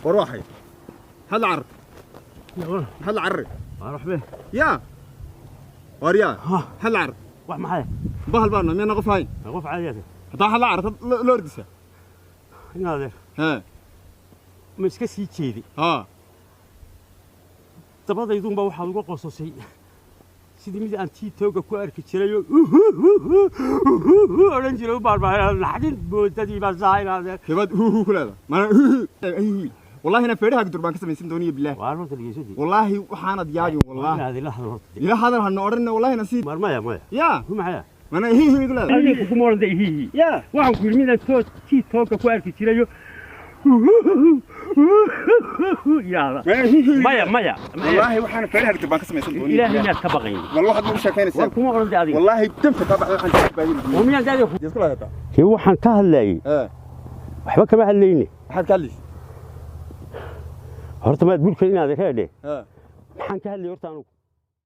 War waxay maxaad la carartay? Maxaad la carari? Waxbe. Yaa war yaa, maxaad la carartay? Wax maxay? Bahal baana miyana qof hayn? Qof caadi ah. Haddaa waxaad la carartad la ordisa. Inaad hee ma iska sii jeedi. Haa. Dabadaydunba waxaad uga qososay sidii mid aan tii tooga ku arki jirayoo odhan jiray u baarbaaray naxdin moodadii baa saa inaad Kebaad hu hu ku leedahay mana hu hu? Wallahi ina feedhaha gudur baan ka samaysan dooniyo bilaah. Waar horta dhegeyso. Wallaahi waxaanad yaabin wallaahi. Inaad ila hadal horta. Ila hadal hana odhanna wallaahi nasiib. Maar maya maya. Yaa. Ku maxaya? Mana hi hi igu leedahay? Adiga kuguma odhan hihi. Yaa. Waxaan ku yidhi midaan tii tooga ku arki jirayo yaada. Mana hi hi? Maya maya. Wallaahi waxaana feedhaha gudur baan ka samaysan dooniyo. Ilaahay bilaah. miyaad ka baqayn? Wal waxaad ugu sheekaynaysaa. War kuma odhan adiga. Wallaahi danka kaa baxday waxaan ka baadin. Oo miyaan adiga isku leedahay? Kii waxaan ka hadlayay. Ee. Waxba kama hadlayne. Maxaad ka hadlaysa? Horta maad burka inaad reedhe. Ee. Maxaan ka hadlayay horta anugu?